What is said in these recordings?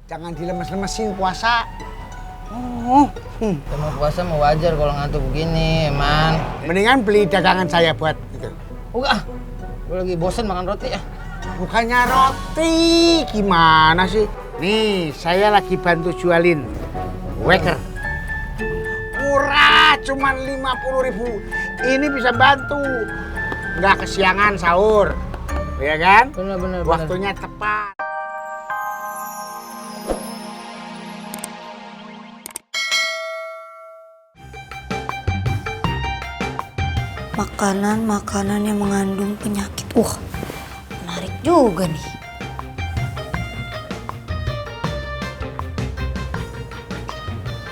Jangan dilemes-lemesin puasa. Mau puasa mau wajar kalau ngantuk begini, emang. Mendingan beli dagangan saya buat gitu. Enggak, gue lagi bosen makan roti ya. Bukannya roti, gimana sih? Nih, saya lagi bantu jualin waker. Murah, cuma 50.000. Ini bisa bantu. Nggak kesiangan sahur, ya kan? Bener. Waktunya tepat. Makanan yang mengandung penyakit. Menarik juga nih.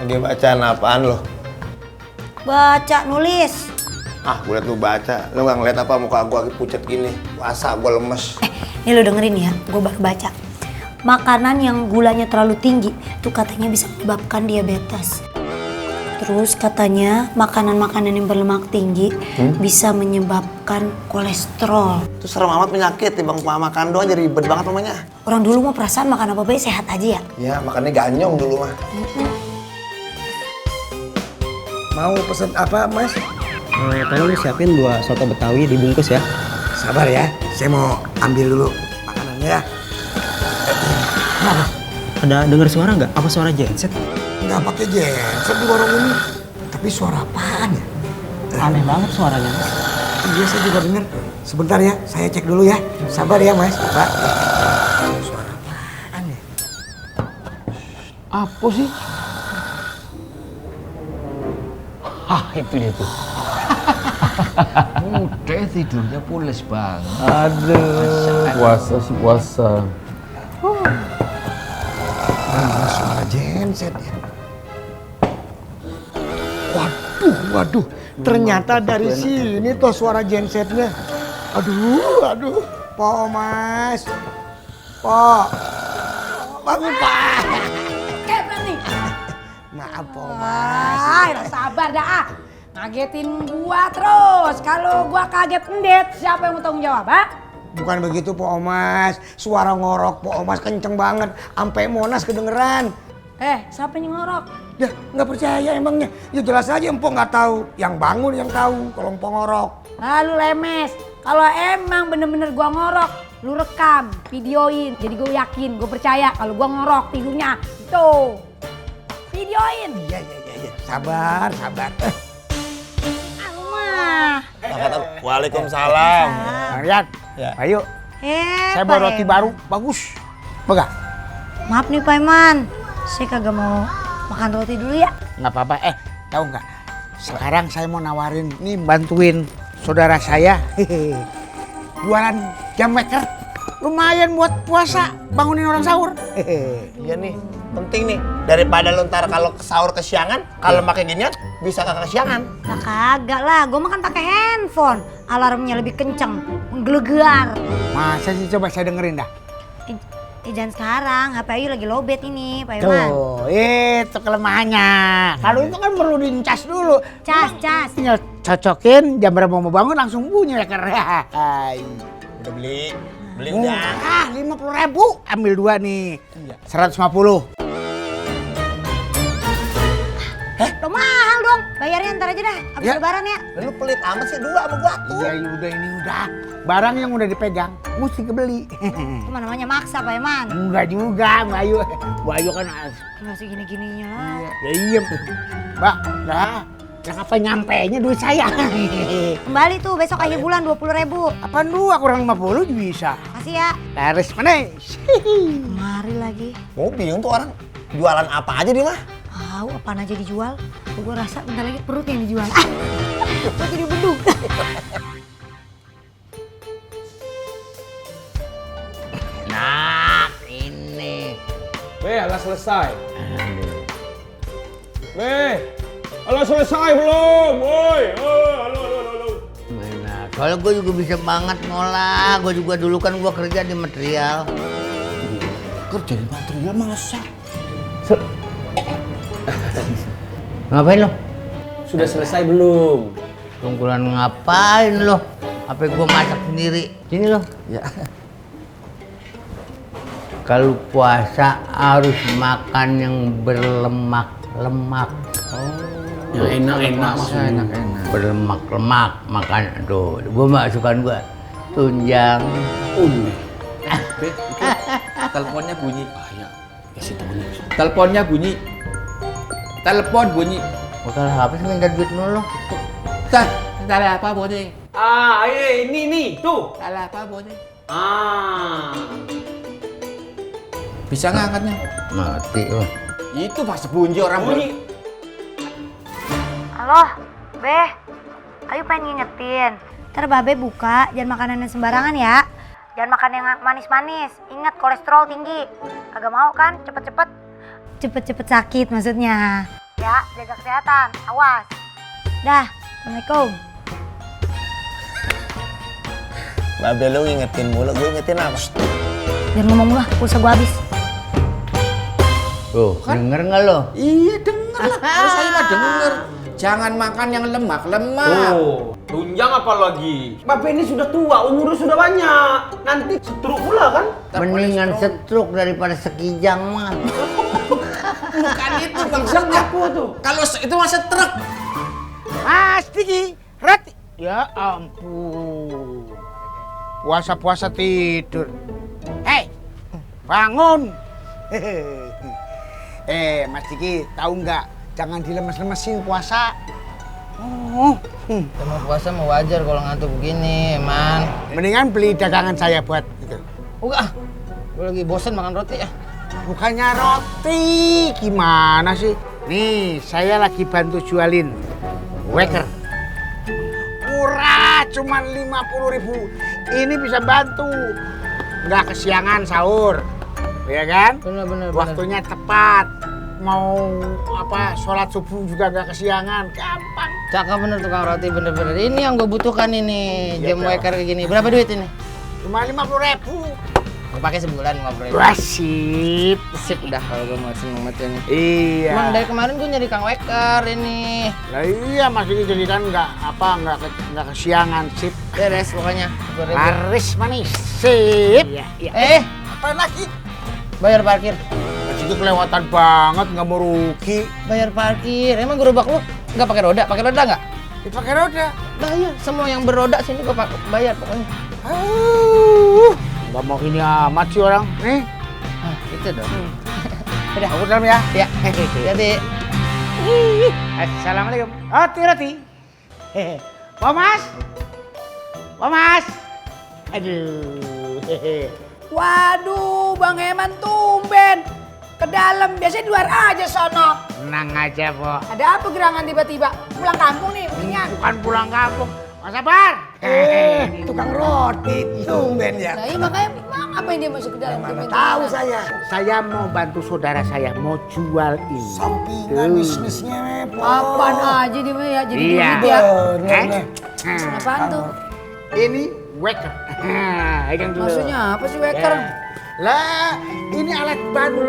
Lagi bacaan apaan lo? Baca, nulis. Gue liat lu baca. Lu gak ngeliat apa muka gua lagi pucet gini. Puasa gua lemes. Nih lo dengerin ya, gue baru baca. Makanan yang gulanya terlalu tinggi itu katanya bisa menyebabkan diabetes. Terus katanya makanan-makanan yang berlemak tinggi bisa menyebabkan kolesterol. Itu serem amat penyakit. Bang makan doang jadi ribet banget namanya. Orang dulu mah perasaan makan apa baik sehat aja ya. Ya makannya ganyong dulu mah. Mau pesen apa, Mas? Tolong siapin 2 soto Betawi dibungkus ya. Sabar ya, saya mau ambil dulu makanannya ya. Ada dengar suara nggak? Apa suara genset? Nggak pakai genset di warung ini. Tapi suara apaan ya? Aneh banget suaranya. Iya, saya juga dengar. Sebentar ya, saya cek dulu ya. Sabar ya, Mas. Pak. Suara apaan ya? Apa sih? Itu dia tuh. Udah tidurnya pules banget. Aduh, puasa sih puasa. Suara genset ya. Waduh. Ternyata dari sini tuh suara gensetnya. Aduh. Po, Mas. Po. Bangun, Pak. Kayak berani. Maaf, Po, Mas. Sabar dah ah. Ngagetin gua terus. Kalau gua kaget endet, siapa yang mau tanggung jawab, ha? Bukan begitu, Po Omas. Suara ngorok Po Omas kenceng banget. Sampai Monas kedengeran. Siapa yang ngorok? Ya, nggak percaya emangnya. Ya jelas aja Empok nggak tahu. Yang bangun yang tahu kalau Empok ngorok. Lalu lemes. Kalau emang bener-bener gua ngorok, lu rekam, videoin. Jadi gue yakin, gue percaya kalau gua ngorok tidurnya. Tuh. Videoin. Iya. Sabar. Waalaikumsalam. Marian, Ya. ayo. Saya bawa roti baru, bagus. Enggak? Maaf nih Pak Iman, saya kagak mau makan roti dulu ya. Nggak apa-apa. Tahu nggak? Sekarang saya mau nawarin, nih bantuin saudara saya. Jualan jam maker. Lumayan buat puasa, bangunin orang sahur. Iya nih, penting nih. Daripada lu ntar kalau sahur kesiangan, kalau pakai ginian bisa kagak kesiangan. Lah kagak lah, gue makan pakai handphone. Alarmnya lebih kenceng, menggelegar. Masa sih, coba saya dengerin dah. Jangan sekarang, HP Ayu lagi lowbat ini Pak Iman. Tuh, itu kelemahannya. Kalau itu kan perlu dincas dulu. Cas. Tinggal cocokin, jam berapa mau bangun langsung bunyi ya karena. Udah beli udah. 50.000, ambil 2 nih. 150. Lo mahal dong, bayarnya ntar aja dah, habis Ya. lebaran ya. Lu pelit amat sih 2 sama gua tuh. Iya, ini udah. Barang yang udah dipegang, mesti kebeli. Itu mana namanya maksa Pak Iman. Enggak juga, Mbak Ayu. Mbak Ayu kan. Nggak segini-gininya lah. Ya iya. Mbak, dah. Yang apa nyampenya duit saya. Kembali tuh besok akhir bulan 20.000. Apaan 2 kurang 50 juga bisa. Kasih ya. Laris manis. Mari lagi. Mau bingung tuh orang. Jualan apa aja dia mah? Tahu apaan aja dijual. Gue rasa bentar lagi perut yang dijual. Gue jadi beduk. Nah, ini. Alah selesai. Alah selesai belum? Woi, halo. Mana? Kalau gue juga bisa banget ngolah. Gue juga dulu kan gue kerja di material. Kerja di material masa? Ngapain lo? Sudah selesai belum? Tunggulan ngapain lo? Apa gue masak sendiri? Sini lo. Ya. kalau puasa harus makan yang berlemak-lemak. Yang enak-enak maksudnya. Berlemak-lemak makan tuh. Gua masukan gua tunjang. Be, itu teleponnya bunyi. Bahaya. Kasih tahu nih. Teleponnya bunyi. Telepon bunyi. Bakal apa sih minta duit mulu? Tah, salah apa bone? Ini nih, tuh. Salah apa bone? Bisa nggak angkatnya? Mati loh. Itu pas bunyi orang bunyi. Halo, Beh. Ayo pengen ngingetin. Ntar Babe buka, jangan makanan yang sembarangan ya. Jangan makan yang manis-manis. Ingat kolesterol tinggi. Agak mau kan? Cepet-cepet. Cepet-cepet sakit maksudnya. Ya, jaga kesehatan. Awas. Dah, Assalamualaikum. Babe lu ngingetin mulu, gue ingetin apa? Jangan ngomong mulu, pulsa gua habis. Tuh, denger nggak lo? Iya denger lah. Kalau saya mah denger. Jangan makan yang lemak-lemak. Oh, tunjang apa lagi? Bapak ini sudah tua, umurnya sudah banyak. Nanti stroke pula kan? Mendingan stroke daripada sekijang mah. Bukan itu maksudnya. Apa tuh? Kalau itu masa truk. Mas Tiki, Rati. Ya ampun. Puasa-puasa tidur. Hei, bangun. Mas Tiki, tahu nggak? Jangan dilemes-lemesin puasa. Mau puasa mau wajar kalau ngantuk begini, emang. Mendingan beli dagangan saya buat itu. Enggak, gue lagi bosan makan roti ya. Bukannya roti, gimana sih? Nih, saya lagi bantu jualin waker. Murah, cuma 50.000. Ini bisa bantu. Nggak kesiangan sahur, ya kan? Bener. Waktunya tepat. Mau sholat subuh juga nggak kesiangan, gampang. Cakep bener tukang roti, bener-bener. Ini yang gue butuhkan ini, Iya, jam Bel. waker kayak gini. Berapa duit ini? Cuma 50.000. Gue pakai sebulan 50.000. Wah, sip. Sip dah kalau gue mau seneng banget ini. Iya. Emang dari kemarin gue nyari kang waker ini. Lah iya, masih jadi kan nggak kesiangan, sip. Beres pokoknya. 50.000. Laris manis, sip. Iya. Apa lagi? Bayar parkir. Itu kelewatan banget, nggak mau rugi. Bayar parkir. Emang gerobak lu nggak pakai roda? Pakai roda nggak? Dipakai roda. Bayar. Semua yang beroda sini gue bayar pokoknya. Nggak mau ini amat sih orang. Nih, Ah, itu dong. Udah. aku dalam ya. Ya. Jadi. Assalamualaikum. Roti. Mas. Aduh. Waduh, Bang Eman tumben. Ke dalam, biasanya di luar aja sono. Tenang aja, Po. Ada apa gerangan tiba-tiba? Pulang kampung nih, mendingan. Bukan pulang kampung. Mas Sabar. Tukang roti, tumben ya. Nah, iya makanya ngapain dia masuk ke dalam? Mana tahu saya. Saya mau bantu saudara saya, mau jual ini. Sampingan bisnisnya, Po. Apaan aja dia mah ya, jadi Iya. duit ya. Bener. Apaan tuh? Ini waker. Pegang dulu. Maksudnya apa sih waker? Lah, ini alat bantu.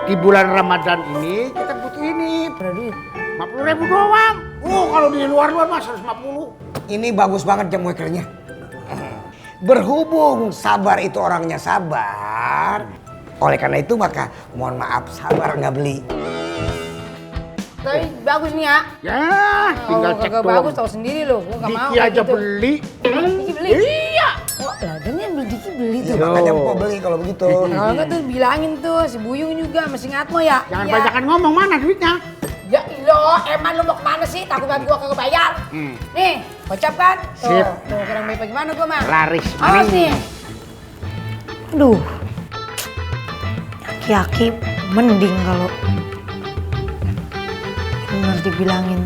Di bulan Ramadan ini kita butuh ini. Berapa duit? 50.000 doang. Kalau di luar mah 150. Ini bagus banget jam wakernya. Berhubung Sabar itu orangnya sabar, oleh karena itu maka mohon maaf Sabar nggak beli. Tapi bagus nih ya. Ya, tinggal Kalau cek kagak doang. bagus tahu sendiri loh, gua nggak mau. Diki kayak aja gitu. beli. Diki beli? Iya. Oh, lah dan yang beli Diki beli tuh. Makanya Po beli kalau begitu. Kalau enggak tuh bilangin tuh si Buyung juga masih Ngatmo ya. Jangan Ya. banyakan ngomong, mana duitnya? Ya lo, Eman lo mau kemana sih? Takut banget gua kagak bayar. Nih, kocap kan? Tuh, Sip. tuh kurang baik bagaimana gua mah? Laris Awas manis. nih. Aduh. Aki-aki mending kalau bener dibilangin.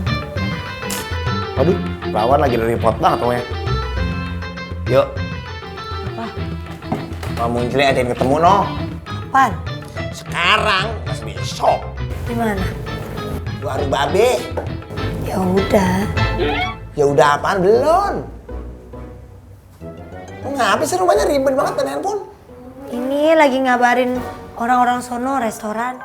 Aduh, lawan lagi dari repot banget pokoknya. Yuk. Apa? Mau muncul ada yang ketemu no. Apaan? Sekarang masih besok. Di mana? Di warung babe. Ya udah. Ya udah apaan belum? Lu ngapa sih rumahnya ribet banget main handphone? Ini lagi ngabarin orang-orang sono restoran.